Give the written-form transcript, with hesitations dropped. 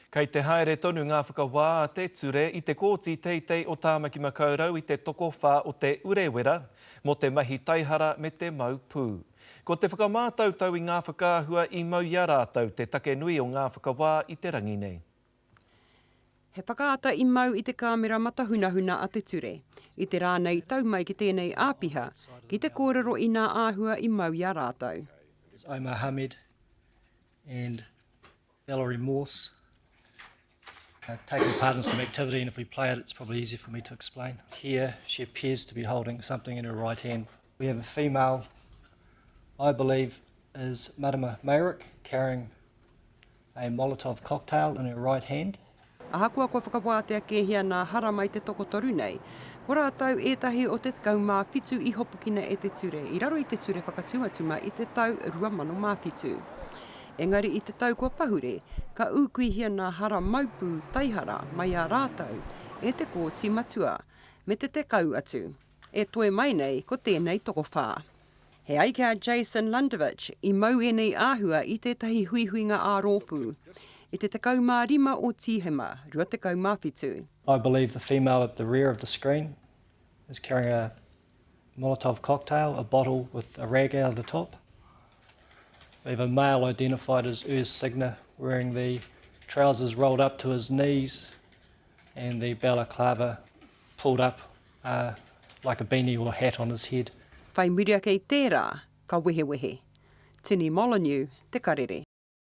Kei te haere tonu ngā whakawā a te ture i te Kōti Teitei o Tāmaki Makaurau i te tokowhā o Te Urewera mō te mahi taihara me te mau pū. Ko te whakamātautau i ngā whakaahua i mau i a rātou te take nui o ngā whakawā i te rangi nei. He whakaata i mau i te kāmera matahunahuna a te ture i te rā nei tau mai ki tēnei āpiha ki te kōrero i nā āhua i mau i a rātou. Omar Hamed and Valerie Morse uh, taking part in some activity, and if we play it, it's probably easier for me to explain. Here, she appears to be holding something in her right hand. We have a female, I believe, is Marama Meyrick, carrying a Molotov cocktail in her right hand. Ahakoa kua whakawātea kēhia nā hara mai te tokotoru nei, ko rātou ētahi o te 17 i hopukina e te ture i raro i te Ture Whakatumatuma i te tau 2007. Engari i te tau kua pahure, ka ūkuihia nā hara maupū taihara mai a rātou e te Kōti Matua, me te 10 atu. E toe mai nei ko tēnei tokowhā. He ai ki a Jason Lundovich, i mau ēnei āhua i tētahi huihuinga ā-rōpū i te 15 o Tīhema, 27. I believe the female at the rear of the screen is carrying a Molotov cocktail, a bottle with a rag out of the top. We have a male identified as Urs Signer wearing the trousers rolled up to his knees and the balaclava pulled up uh, like a beanie or hat on his head. Whai muri ake i tērā, ka wehewehe. Tini Molyneux, Te Karere.